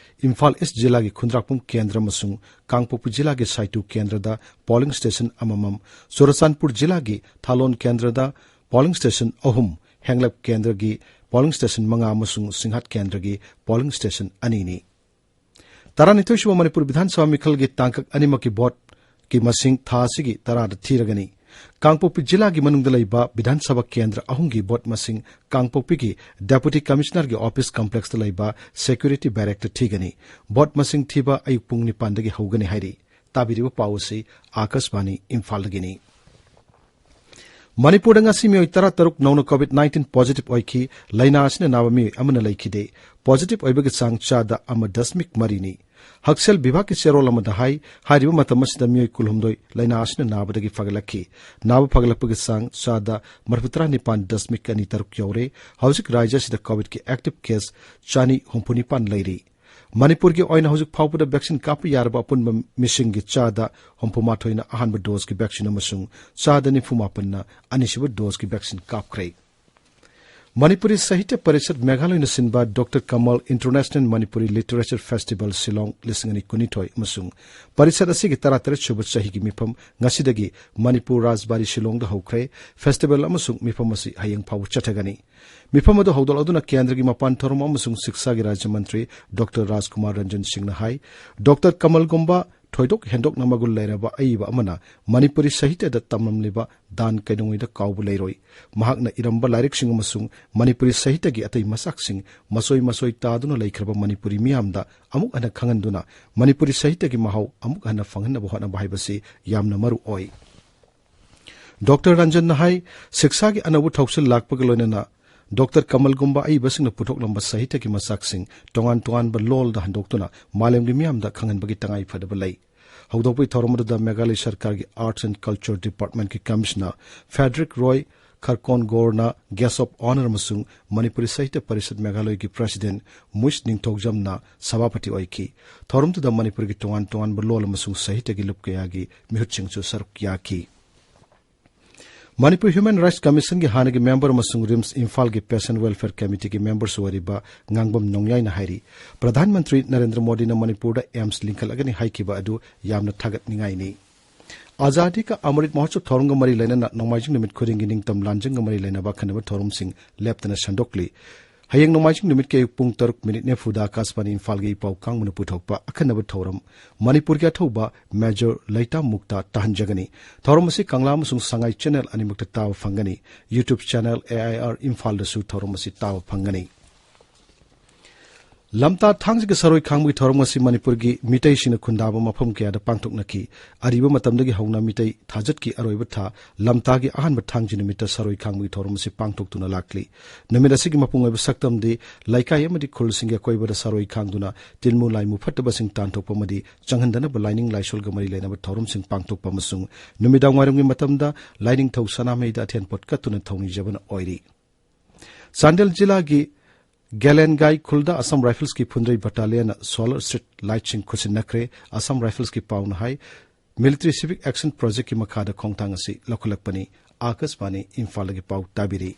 ꯏꯝꯐꯥꯜ ꯏꯁ꯭ꯠ ꯖꯤꯂꯥꯒꯤ ꯈꯨꯟꯗ꯭ꯔꯥꯛꯄꯝ ꯀꯦꯟꯗ꯭ꯔ ꯑꯃꯁꯨꯡ ꯀꯥꯡꯄꯣꯛꯄꯤ ꯖꯤꯂꯥꯒꯤ ꯁꯥꯏꯇꯨ ꯀꯦꯟꯗ꯭ꯔꯗ polling station ꯑꯃꯃꯝ, ꯆꯨꯔꯆꯥꯟꯄꯨꯔ ꯖꯤꯂꯥꯒꯤ ꯊꯥꯂꯣꯟ ꯀꯦꯟꯗ꯭ꯔꯗ polling station ꯑꯍꯨꯝ, ꯍꯦꯡꯂꯞ ꯀꯦꯟꯗ꯭ꯔꯒꯤ polling station ꯃꯉꯥ ꯑꯃꯁꯨꯡ ꯁꯤꯡꯍꯥꯠ ꯀꯦꯟꯗ꯭ꯔꯒꯤ polling station ꯑꯅꯤꯅꯤ꯫ ꯇꯔꯥꯅꯤꯊꯣꯏꯁꯨꯕ ꯃꯅꯤꯄꯨꯔ ꯕꯤꯙꯥꯟ ꯁꯚꯥ ꯃꯤꯈꯜꯒꯤ ꯇꯥꯡꯀꯛ ꯑꯅꯤꯃꯛꯀꯤ ꯚꯣꯠꯀꯤ ꯃꯁꯤꯡ ꯊꯥ ꯑꯁꯤꯒꯤ ꯇꯔꯥꯗ ꯊꯤꯔꯒꯅꯤ꯫ ꯀꯥꯡꯄꯣꯛꯄꯤ ꯖꯤꯂꯥꯒꯤ ꯃꯅꯨꯡꯗ ꯂꯩꯕ ꯕꯤꯙꯥꯟ ꯁꯚꯥ ꯀꯦꯟꯗ꯭ꯔ ꯑꯍꯨꯝꯒꯤ ꯚꯣꯠ ꯃꯁꯤꯡ ꯀꯥꯡꯄꯣꯛꯄꯤꯒꯤ ꯗꯦꯄꯨꯇꯤ ꯀꯃꯤꯁꯅꯔꯒꯤ ꯑꯣꯐꯤꯁ ꯀꯝꯄ꯭ꯂꯦꯛꯁꯇ ꯂꯩꯕ ꯁꯦꯀ꯭ꯌꯨꯔꯤꯇꯤ ꯕꯦꯔꯦꯛꯇ ꯊꯤꯒꯅꯤ꯫ ꯚꯣꯠ ꯃꯁꯤꯡ ꯊꯤꯕ ꯑꯌꯨꯛ ꯄꯨꯡ ꯅꯤꯄꯥꯟꯗꯒꯤ ꯍꯧꯒꯅꯤ ꯍꯥꯏꯔꯤ꯫ ꯇꯥꯕꯤꯔꯤꯕ ꯄꯥꯎ ꯑꯁꯤ ꯑꯥꯀꯥꯁꯕꯥꯅꯤ ꯏꯝꯐꯥꯜꯗꯒꯤꯅꯤ꯫ ꯃꯅꯤꯄꯨꯔꯗ ꯉꯁꯤ ꯃꯤꯑꯣꯏ ꯇꯔꯥ ꯇꯔꯨꯛ ꯅꯧꯅ ꯀꯣꯚꯤꯗ ꯅꯥꯏꯟꯇꯤꯟ ꯄꯣꯖꯤꯇꯤꯚ ꯑꯣꯏꯈꯤ꯫ ꯂꯥꯏꯅꯥ ꯑꯁꯤꯅ ꯅꯥꯕ ꯃꯤꯑꯣꯏ ꯑꯃꯅ ꯂꯩꯈꯤꯗꯦ꯫ ꯄꯣꯖꯤꯇꯤꯚ ꯑꯣꯏꯕꯒꯤ ꯆꯥꯡ ꯆꯥꯗ ꯑꯃ ꯗꯁꯃꯤꯛ ꯃꯔꯤꯅꯤ꯫ ꯍꯛꯁꯦꯜ ꯕꯤꯚꯥꯒꯀꯤ ꯆꯦꯔꯣꯜ ꯑꯃꯗ ꯍꯥꯏ, ꯍꯥꯏꯔꯤꯕ ꯃꯇꯝ ꯑꯁꯤꯗ ꯃꯤꯑꯣꯏ ꯀꯨꯟꯍꯨꯝꯗꯣꯏ ꯂꯥꯏꯅꯥ ꯑꯁꯤꯅ ꯅꯥꯕꯗꯒꯤ ꯐꯒꯠꯂꯛꯈꯤ꯫ ꯅꯥꯕ ꯐꯒꯠꯂꯛꯄꯒꯤ ꯆꯥꯡ ꯆꯥꯗ ꯃꯔꯤꯐꯨꯇꯔꯥ ꯅꯤꯄꯥꯟ ꯗꯁꯃꯤꯛ ꯑꯅꯤ ꯇꯔꯨꯛ ꯌꯧꯔꯦ꯫ ꯍꯧꯖꯤꯛ ꯔꯥꯖ꯭ꯌ ꯑꯁꯤꯗ ꯀꯣꯚꯤꯗꯀꯤ ꯑꯦꯛꯇꯤꯚ ꯀꯦꯁ ꯆꯥꯅꯤ ꯍꯨꯝꯐꯨ ꯅꯤꯄꯥꯟ ꯂꯩꯔꯤ꯫ ꯃꯅꯤꯄꯨꯔꯒꯤ ꯑꯣꯏꯅ ꯍꯧꯖꯤꯛ ꯐꯥꯎꯕꯗ ꯚꯦꯛꯁꯤꯟ ꯀꯥꯞꯄ ꯌꯥꯔꯕ ꯑꯄꯨꯟꯕ ꯃꯤꯁꯤꯡꯒꯤ ꯆꯥꯗ ꯍꯨꯝꯐꯨ ꯃꯥꯊꯣꯏꯅ ꯑꯍꯥꯟꯕ ꯗꯣꯁꯀꯤ ꯚꯦꯛꯁꯤꯟ ꯑꯃꯁꯨꯡ ꯆꯥꯗ ꯅꯤꯐꯨ ꯃꯥꯄꯟꯅ ꯑꯅꯤꯁꯨꯕ ꯗꯣꯁꯀꯤ ꯚꯦꯛꯁꯤꯟ ꯀꯥꯞꯈ꯭ꯔꯦ꯫ ꯃꯅꯤꯄꯨꯔꯤ ꯁꯥꯍꯤꯇ꯭ꯌ ꯄꯔꯤꯁꯠ ꯃꯦꯘꯥꯂꯌꯅ ꯁꯤꯟꯕ doctor Kamal international Manipuri literature festival ꯁꯤꯂꯣꯡ ꯂꯤꯁꯤꯡ ꯑꯅꯤ ꯀꯨꯟꯅꯤꯊꯣꯏ ꯑꯃꯁꯨꯡ ꯄꯔꯤꯁꯠ ꯑꯁꯤꯒꯤ ꯇꯔꯥꯇꯔꯦꯠ ꯁꯨꯕ ꯆꯍꯤꯒꯤ ꯃꯤꯐꯝ ꯉꯁꯤꯗꯒꯤ ꯃꯅꯤꯄꯨꯔ ꯔꯥꯖꯕꯥꯔꯤ ꯁꯤꯂꯣꯡꯗ ꯍꯧꯈ꯭ꯔꯦ꯫ ꯐꯦꯁꯇꯤꯚꯦꯜ ꯑꯃꯁꯨꯡ ꯃꯤꯐꯝ ꯑꯁꯤ ꯍꯌꯦꯡ ꯐꯥꯎꯕ ꯆꯠꯊꯒꯅꯤ꯫ ꯃꯤꯐꯝ ꯑꯗꯨ ꯍꯧꯗꯣꯛꯂꯗꯨꯅ ꯀꯦꯟꯗ꯭ꯔꯒꯤ ꯃꯄꯥꯟ ꯊꯧꯔꯝ ꯑꯃꯁꯨꯡ ꯁꯤꯛꯁꯥꯒꯤ ꯔꯥꯖ꯭ꯌ ꯃꯟꯇ꯭ꯔꯤ ꯗꯣꯛꯇꯔ ꯔꯥꯖꯀꯨꯃꯥꯔ ꯔꯟꯖꯟ ꯁꯤꯡꯅ ꯍꯥꯏ, ꯗꯣꯛꯇꯔ ꯀꯃꯜꯒꯨꯝꯕ ꯊꯣꯏꯗꯣꯛ ꯍꯦꯟꯗꯣꯛꯅ ꯃꯒꯨꯟ ꯂꯩꯔꯕ ꯑꯏꯕ ꯑꯃꯅ ꯃꯅꯤꯄꯨꯔꯤ ꯁꯥꯍꯤꯇ꯭ꯌꯗ ꯇꯝꯂꯝꯂꯤꯕ ꯗꯥꯟ ꯀꯩꯗꯧꯉꯩꯗ ꯀꯥꯎꯕ ꯂꯩꯔꯣꯏ꯫ ꯃꯍꯥꯛꯅ ꯏꯔꯝꯕ ꯂꯥꯏꯔꯤꯛꯁꯤꯡ ꯑꯃꯁꯨꯡ ꯃꯅꯤꯄꯨꯔꯤ ꯁꯥꯍꯤꯇ꯭ꯌꯒꯤ ꯑꯇꯩ ꯃꯆꯥꯛꯁꯤꯡ ꯃꯆꯣꯏ ꯃꯆꯣꯏ ꯇꯥꯗꯨꯅ ꯂꯩꯈ꯭ꯔꯕ ꯃꯅꯤꯄꯨꯔꯤ ꯃꯤꯌꯥꯝꯗ ꯑꯃꯨꯛ ꯍꯟꯅ ꯈꯪꯍꯟꯗꯨꯅ ꯃꯅꯤꯄꯨꯔꯤ ꯁꯥꯍꯤꯇ꯭ꯌꯒꯤ ꯃꯍꯥꯎ ꯑꯃꯨꯛ ꯍꯟꯅ ꯐꯪꯍꯟꯅꯕ ꯍꯣꯠꯅꯕ ꯍꯥꯏꯕꯁꯤ ꯌꯥꯝꯅ ꯃꯔꯨ ꯑꯣꯏ꯫ ꯗꯣꯛꯇꯔ ꯔꯟꯖꯟꯅ ꯍꯥꯏ, ꯁꯤꯛꯁꯥꯒꯤ ꯑꯅꯧꯕ ꯊꯧꯁꯤꯜ ꯂꯥꯛꯄꯒ ꯂꯣꯏꯅꯅ ꯗꯣꯛꯇꯔ ꯀꯃꯜꯒꯨꯝꯕ ꯑꯏꯕꯁꯤꯡꯅ ꯄꯨꯊꯣꯛꯂꯝꯕ ꯁꯥꯍꯤꯇ꯭ꯌꯒꯤ ꯃꯆꯥꯛꯁꯤꯡ ꯇꯣꯉꯥꯟ ꯇꯣꯉꯥꯟꯕ ꯂꯣꯜꯗ ꯍꯟꯗꯣꯛꯇꯨꯅ ꯃꯥꯂꯦꯝꯒꯤ ꯃꯤꯌꯥꯝꯗ ꯈꯪꯍꯟꯕꯒꯤ ꯇꯉꯥꯏ ꯐꯗꯕ ꯂꯩ꯫ ꯍꯧꯗꯣꯛꯄꯒꯤ ꯊꯧꯔꯝ ꯑꯗꯨꯗ ꯃꯦꯘꯥꯂꯌ ꯁꯔꯀꯥꯔꯒꯤ ꯑꯥꯔꯠꯁ ꯑꯦꯟ ꯀꯜꯆꯔ ꯗꯤꯄꯥꯔꯠꯃꯦꯟꯠꯀꯤ ꯀꯃꯤꯁꯅꯔ ꯐꯦꯗꯔꯤꯛ ꯔꯣꯏ ꯈꯔꯀꯣꯟꯒꯣꯔꯅ ꯒꯦꯁ ꯑꯣꯐ ꯑꯣꯅꯔ ꯑꯃꯁꯨꯡ ꯃꯅꯤꯄꯨꯔꯤ ꯁꯥꯍꯤꯇ꯭ꯌ ꯄꯔꯤꯁꯠ ꯃꯦꯘꯥꯂꯌꯒꯤ ꯄ꯭ꯔꯁꯤꯗꯦꯟꯠ ꯃꯨꯏꯁ ꯅꯤꯡꯊꯧꯖꯝꯅ ꯁꯚꯥꯄꯇꯤ ꯑꯣꯏꯈꯤ꯫ ꯊꯧꯔꯝꯗꯨꯗ ꯃꯅꯤꯄꯨꯔꯒꯤ ꯇꯣꯉꯥꯟ ꯇꯣꯉꯥꯟꯕ ꯂꯣꯜ ꯑꯃꯁꯨꯡ ꯁꯥꯍꯤꯇ꯭ꯌꯒꯤ ꯂꯨꯞ ꯀꯌꯥꯒꯤ ꯃꯤꯍꯨꯠꯁꯤꯡꯁꯨ ꯁꯔꯨꯛ ꯌꯥꯈꯤ꯫ ꯃꯅꯤꯄꯨꯔ ꯍ꯭ꯌꯨꯃꯦꯟ ꯔꯥꯏꯠꯁ ꯀꯃꯤꯁꯟꯒꯤ ꯍꯥꯟꯅꯒꯤ ꯃꯦꯝꯕꯔ ꯑꯃꯁꯨꯡ ꯔꯤꯝꯁ ꯏꯝꯐꯥꯜꯒꯤ ꯄꯦꯁꯦꯟꯠ ꯋꯦꯜꯐꯤꯌꯔ ꯀꯃꯤꯇꯤꯒꯤ ꯃꯦꯝꯕꯔꯁꯨ ꯑꯣꯏꯔꯤꯕ ꯉꯥꯡꯕꯝ ꯅꯣꯡꯌꯥꯏꯅ ꯍꯥꯏꯔꯤ, ꯄ꯭ꯔꯙꯥꯟ ꯃꯟꯇ꯭ꯔꯤ ꯅꯔꯦꯟꯗ꯭ꯔ ꯃꯣꯗꯤꯅ ꯃꯅꯤꯄꯨꯔꯗ ꯑꯦꯝꯁ ꯂꯤꯡꯈꯠꯂꯒꯅꯤ ꯍꯥꯏꯈꯤꯕ ꯑꯗꯨ ꯌꯥꯝꯅ ꯊꯥꯒꯠꯅꯤꯡꯉꯥꯏꯅꯤ꯫ ꯑꯖꯥꯗꯤ ꯀꯥ ꯑꯃꯔꯤꯠ ꯃꯍꯣꯠꯁꯕ ꯊꯧꯔꯝꯒ ꯃꯔꯤ ꯂꯩꯅꯅ ꯅꯣꯡꯃꯥꯏꯖꯤꯡ ꯅꯨꯃꯤꯠ ꯈꯨꯗꯤꯡꯒꯤ ꯅꯤꯡꯇꯝ ꯂꯥꯟꯖꯪꯒ ꯃꯔꯤ ꯂꯩꯅꯕ ꯑꯈꯟꯅꯕ ꯊꯧꯔꯝꯁꯤꯡ ꯂꯦꯞꯇꯅ ꯁꯟꯗꯣꯛꯂꯤ꯫ ꯍꯌꯦꯡ ꯅꯣꯡꯃꯥꯏꯖꯤꯡ ꯅꯨꯃꯤꯠꯀꯤ ꯑꯌꯨꯛ ꯄꯨꯡ ꯇꯔꯨꯛ ꯃꯤꯅꯤꯠ ꯅꯤꯐꯨꯗ ꯑꯥꯀꯥꯁꯕꯥꯅꯤ ꯏꯝꯐꯥꯜꯒꯤ ꯏꯄꯥꯎ ꯀꯥꯡꯕꯨꯅ ꯄꯨꯊꯣꯛꯄ ꯑꯈꯟꯅꯕ ꯊꯧꯔꯝ ꯃꯅꯤꯄꯨꯔꯒꯤ ꯑꯊꯧꯕ ꯃꯦꯖꯔ ꯂꯩꯇꯥꯝ ꯃꯨꯛꯇ ꯇꯥꯍꯟꯖꯒꯅꯤ꯫ ꯊꯧꯔꯝ ꯑꯁꯤ ꯀꯪꯂꯥ ꯑꯃꯁꯨꯡ ꯁꯉꯥꯏ ꯆꯦꯅꯦꯜ ꯑꯅꯤꯃꯛꯇ ꯇꯥꯕ ꯐꯪꯒꯅꯤ꯫ YouTube ꯆꯦꯅꯦꯜ AIR ꯏꯝꯐꯥꯜꯗꯁꯨ ꯊꯧꯔꯝ ꯑꯁꯤ ꯇꯥꯕ ꯐꯪꯒꯅꯤ꯫ ꯂꯝꯇꯥ ꯊꯥꯡꯖꯒꯤ ꯁꯔꯣꯏ ꯈꯥꯡꯕꯒꯤ ꯊꯧꯔꯝ ꯑꯁꯤ ꯃꯅꯤꯄꯨꯔꯒꯤ ꯃꯤꯇꯩꯁꯤꯡꯅ ꯈꯨꯟꯗꯥꯕ ꯃꯐꯝ ꯀꯌꯥꯗ ꯄꯥꯡꯊꯣꯛꯅꯈꯤ꯫ ꯑꯔꯤꯕ ꯃꯇꯝꯗꯒꯤ ꯍꯧꯅ ꯃꯤꯇꯩ ꯊꯥꯖꯠꯀꯤ ꯑꯔꯣꯏꯕ ꯊꯥ ꯂꯝꯇꯥꯒꯤ ꯑꯍꯥꯟꯕ ꯊꯥꯡꯖ ꯅꯨꯃꯤꯠꯇ ꯁꯔꯣꯏ ꯈꯥꯡꯕꯒꯤ ꯊꯧꯔꯝ ꯑꯁꯤ ꯄꯥꯡꯊꯣꯛꯇꯨꯅ ꯂꯥꯛꯂꯤ꯫ ꯅꯨꯃꯤꯠ ꯑꯁꯤꯒꯤ ꯃꯄꯨꯡ ꯑꯣꯏꯕ ꯁꯛꯇꯝꯗꯤ ꯂꯩꯀꯥꯏ ꯑꯃꯗꯤ ꯈꯨꯜꯁꯤꯡꯒꯤ ꯑꯀꯣꯏꯕꯗ ꯁꯔꯣꯏ ꯈꯥꯡꯗꯨꯅ ꯇꯤꯟꯃꯨ ꯂꯥꯏꯃꯨ ꯐꯠꯇꯕꯁꯤꯡ ꯇꯥꯟꯊꯣꯛꯄ ꯑꯃꯗꯤ ꯆꯪꯍꯟꯗꯅꯕ ꯂꯥꯏꯅꯤꯡ ꯂꯥꯏꯁꯣꯜꯒ ꯃꯔꯤ ꯂꯩꯅꯕ ꯊꯧꯔꯝꯁꯤꯡ ꯄꯥꯡꯊꯣꯛꯄ ꯑꯃꯁꯨꯡ ꯅꯨꯃꯤꯗꯥꯡ ꯋꯥꯏꯔꯝꯒꯤ ꯃꯇꯝꯗ ꯂꯥꯏꯅꯤꯡꯊꯧ ꯁꯅꯥꯃꯍꯤꯗ ꯑꯊꯦꯟ ꯄꯣꯠ ꯀꯠꯇꯨꯅ ꯊꯧꯅꯤꯖꯕꯅ ꯑꯣꯏꯔꯤ꯫ ꯆꯥꯟꯗꯦꯜ ꯖꯤꯂꯥꯒꯤ ꯒꯦꯂꯦꯟꯒꯥꯏ ꯈꯨꯜꯗ ꯑꯁꯥꯝ ꯔꯥꯏꯐꯜꯁꯀꯤ ꯐꯨꯟꯗ꯭ꯔꯩ ꯕꯠꯇꯥꯂꯤꯌꯟꯅ ꯁꯣꯂꯔ ꯁ꯭ꯇ꯭ꯔꯤꯠ ꯂꯥꯏꯠꯁꯤꯡ ꯈꯨꯠꯁꯤꯟꯅꯈ꯭ꯔꯦ꯫ ꯑꯁꯥꯝ ꯔꯥꯏꯐꯜꯁꯀꯤ ꯄꯥꯎꯅ ꯍꯥꯏ, ꯃꯤꯂꯤꯇꯔꯤ ꯁꯤꯚꯤꯛ ꯑꯦꯛꯁꯟ ꯄ꯭ꯔꯣꯖꯦꯛꯀꯤ ꯃꯈꯥꯗ ꯈꯣꯡꯊꯥꯡ ꯑꯁꯤ ꯂꯧꯈꯠꯂꯛꯄꯅꯤ꯫ ꯑꯥꯀꯥꯁꯕꯥꯅꯤ ꯏꯝꯐꯥꯜꯗꯒꯤ ꯄꯥꯎ ꯇꯥꯕꯤꯔꯤ꯫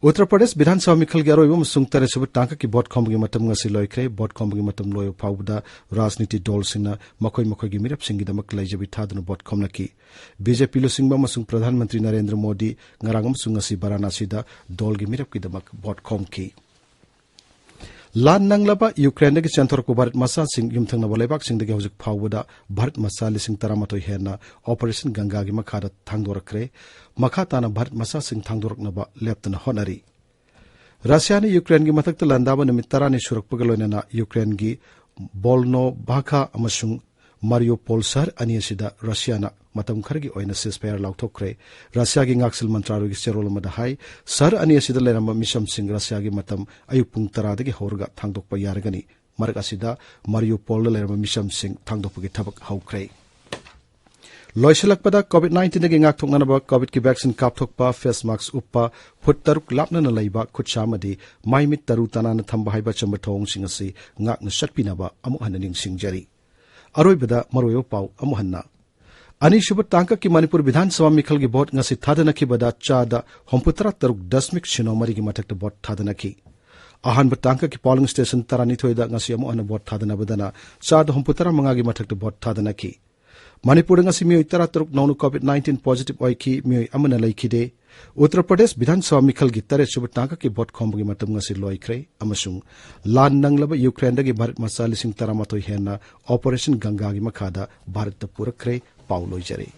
ꯎꯠꯇꯔ ꯄ꯭ꯔꯗꯦꯁ ꯕꯤꯙꯥꯟ ꯁꯚꯥ ꯃꯤꯈꯜꯒꯤ ꯑꯔꯣꯏꯕ ꯑꯃꯁꯨꯡ ꯇꯔꯦꯠꯁꯨꯕ ꯇꯥꯡꯀꯛꯀꯤ ꯚꯣꯠ ꯈꯣꯝꯕꯒꯤ ꯃꯇꯝ ꯉꯁꯤ ꯂꯣꯏꯈ꯭ꯔꯦ꯫ ꯚꯣꯠ ꯈꯣꯝꯕꯒꯤ ꯃꯇꯝ ꯂꯣꯏꯕ ꯐꯥꯎꯕꯗ ꯔꯥꯖꯅꯤꯇꯤ ꯗꯜꯁꯤꯡꯅ ꯃꯈꯣꯏ ꯃꯈꯣꯏꯒꯤ ꯃꯤꯔꯦꯞꯁꯤꯡꯒꯤꯗꯃꯛ ꯂꯩꯖꯕꯤ ꯊꯥꯗꯨꯅ ꯚꯣꯠ ꯈꯣꯝꯂꯛꯈꯤ꯫ ꯕꯤꯖꯦꯄꯤ ꯂꯨꯆꯤꯡꯕ ꯑꯃꯁꯨꯡ ꯄ꯭ꯔꯙꯥꯟ ꯃꯟꯇ꯭ꯔꯤ ꯅꯔꯦꯟꯗ꯭ꯔ ꯃꯣꯗꯤ ꯉꯔꯥꯡ ꯑꯃꯁꯨꯡ ꯉꯁꯤ ꯕꯔꯥꯅꯥꯁꯤꯗ ꯗꯜꯒꯤ ꯃꯤꯔꯦꯞꯀꯤꯗꯃꯛ ꯚꯣꯠ ꯈꯣꯝꯈꯤ꯫ ꯂꯥꯟ ꯅꯪꯂꯕ ꯌꯨꯀ꯭ꯔꯦꯟꯗꯒꯤ ꯆꯦꯟꯊꯣꯔꯛꯄ ꯚꯥꯔꯠ ꯃꯆꯥꯁꯤꯡ ꯌꯨꯝꯊꯪꯅꯕ ꯂꯩꯕꯥꯛꯁꯤꯡꯗꯒꯤ ꯍꯧꯖꯤꯛ ꯐꯥꯎꯕꯗ ꯚꯥꯔꯠ ꯃꯆꯥ ꯂꯤꯁꯤꯡ ꯇꯔꯥꯃꯥꯊꯣꯏ ꯍꯦꯟꯅ ꯑꯣꯄꯔꯦꯁꯟ ꯒꯪꯒꯥꯒꯤ ꯃꯈꯥꯗ ꯊꯥꯡꯗꯣꯔꯛꯈ꯭ꯔꯦ꯫ ꯃꯈꯥ ꯇꯥꯅ ꯚꯥꯔꯠ ꯃꯆꯥꯁꯤꯡ ꯊꯥꯡꯗꯣꯔꯛꯅꯕ ꯂꯦꯞꯇꯅ ꯍꯣꯠꯅꯔꯤ꯫ ꯔꯁꯤꯌꯥꯅ ꯌꯨꯀ꯭ꯔꯦꯟꯒꯤ ꯃꯊꯛꯇ ꯂꯥꯟꯗꯥꯕ ꯅꯨꯃꯤꯠ ꯇꯔꯥꯅꯤ ꯁꯨꯔꯛꯄꯒ ꯂꯣꯏꯅꯅ ꯌꯨꯀ꯭ꯔꯦꯟꯒꯤ ꯕꯣꯜꯅꯣꯚꯥꯈꯥ ꯑꯃꯁꯨꯡ ꯃꯥꯔꯤꯌꯨꯄꯣꯜ ꯁꯍꯔ ꯑꯅꯤ ꯑꯁꯤꯗ ꯔꯁꯤꯌꯥꯅ ꯃꯇꯝ ꯈꯔꯒꯤ ꯑꯣꯏꯅ ceasefire ꯂꯥꯎꯊꯣꯛꯈ꯭ꯔꯦ꯫ ꯔꯁꯤꯌꯥꯒꯤ ꯉꯥꯛꯁꯦꯜ ꯃꯟꯇ꯭ꯔꯥꯂꯣꯏꯒꯤ ꯆꯦꯔꯣꯜ ꯑꯃꯗ ꯍꯥꯏ, ꯁꯍꯔ ꯑꯅꯤ ꯑꯁꯤꯗ ꯂꯩꯔꯝꯕ ꯃꯤꯁꯝꯁꯤꯡ ꯔꯁꯤꯌꯥꯒꯤ ꯃꯇꯝ ꯑꯌꯨꯛ ꯄꯨꯡ ꯇꯔꯥꯗꯒꯤ ꯍꯧꯔꯒ ꯊꯥꯡꯗꯣꯛꯄ ꯌꯥꯔꯒꯅꯤ꯫ ꯃꯔꯛ ꯑꯁꯤꯗ ꯃꯥꯔꯤꯌꯨꯄꯣꯜꯗ ꯂꯩꯔꯝꯕ ꯃꯤꯁꯝꯁꯤꯡ ꯊꯥꯡꯗꯣꯛꯄꯒꯤ ꯊꯕꯛ ꯍꯧꯈ꯭ꯔꯦ꯫ ꯂꯣꯏꯁꯤꯜꯂꯛꯄꯗ, COVID nineteenꯗꯒꯤ ꯉꯥꯛꯊꯣꯛꯅꯅꯕ COVIDꯀꯤ vaccine ꯀꯥꯞꯊꯣꯛꯄ, face mask ꯎꯞꯄ, ꯐꯨꯠ ꯇꯔꯨꯛ ꯂꯥꯞꯅꯅ ꯂꯩꯕ, ꯈꯨꯠꯁꯥ ꯑꯃꯗꯤ ꯃꯥꯏ ꯃꯤꯠ ꯇꯔꯨ ꯇꯅꯥꯟꯅ ꯊꯝꯕ ꯍꯥꯏꯕ ꯑꯆꯝꯕ ꯊꯧꯑꯣꯡꯁꯤꯡ ꯑꯁꯤ ꯉꯥꯛꯅ ꯆꯠꯄꯤꯅꯕ ꯑꯃꯨꯛ ꯍꯟꯅ ꯅꯤꯡꯁꯤꯡꯖꯔꯤ꯫ ꯑꯔꯣꯏꯕꯗ ꯃꯔꯨꯑꯣꯏꯕ ꯄꯥꯎ ꯑꯃꯨꯛ ꯍꯟꯅ꯫ ꯑꯅꯤꯁꯨꯕ ꯇꯥꯡꯀꯛꯀꯤ ꯃꯅꯤꯄꯨꯔ ꯕꯤꯙꯥꯟ ꯁꯚꯥ ꯃꯤꯈꯜꯒꯤ ꯚꯣꯠ ꯉꯁꯤ ꯊꯥꯗꯅꯈꯤꯕꯗ ꯆꯥꯗ ꯍꯨꯝꯐꯨꯇꯔꯥ ꯇꯔꯨꯛ ꯗꯁꯃꯤꯛ ꯁꯤꯅꯣ ꯃꯔꯤꯒꯤ ꯃꯊꯛꯇ ꯚꯣꯠ ꯊꯥꯗꯅꯈꯤ꯫ ꯑꯍꯥꯟꯕ ꯇꯥꯡꯀꯛꯀꯤ polling station ꯇꯔꯥꯅꯤꯊꯣꯏꯗ ꯉꯁꯤ ꯑꯃꯨꯛ ꯍꯟꯅ ꯚꯣꯠ ꯊꯥꯗꯅꯕꯗꯅ ꯆꯥꯗ ꯍꯨꯝꯐꯨꯇꯔꯥ ꯃꯉꯥꯒꯤ ꯃꯊꯛꯇ ꯚꯣꯠ ꯊꯥꯗꯅꯈꯤ꯫ ꯃꯅꯤꯄꯨꯔꯗ ꯉꯁꯤ ꯃꯤꯑꯣꯏ ꯇꯔꯥꯇꯔꯨꯛ ꯅꯧꯅ ꯀꯣꯚꯤꯗ ꯅꯥꯏꯟꯇꯤꯟ ꯄꯣꯖꯤꯇꯤꯚ ꯑꯣꯏꯈꯤ꯫ ꯃꯤꯑꯣꯏ ꯑꯃꯅ ꯂꯩꯈꯤꯗꯦ꯫ ꯎꯠꯇꯔ ꯄ꯭ꯔꯗꯦꯁ ꯕꯤꯙꯥꯟ ꯁꯚꯥ ꯃꯤꯈꯜꯒꯤ ꯇꯔꯦꯠ ꯁꯨꯕ ꯇꯥꯡꯀꯛꯀꯤ ꯚꯣꯠ ꯈꯣꯝꯕꯒꯤ ꯃꯇꯝ ꯉꯁꯤ ꯂꯣꯏꯈ꯭ꯔꯦ ꯑꯃꯁꯨꯡ ꯂꯥꯟ ꯅꯪꯂꯕ ꯌꯨꯀ꯭ꯔꯦꯟꯗꯒꯤ ꯚꯥꯔꯠ ꯃꯆꯥ ꯂꯤꯁꯤꯡ ꯇꯔꯥꯃꯥꯊꯣꯏ ꯍꯦꯟꯅ ꯑꯣꯄꯔꯦꯁꯟ ꯒꯪꯒꯥꯒꯤ ꯃꯈꯥꯗ ꯚꯥꯔꯠꯇ ꯄꯨꯔꯛꯈ꯭ꯔꯦ꯫ ꯄꯥꯎ ꯂꯣꯏꯖꯔꯦ꯫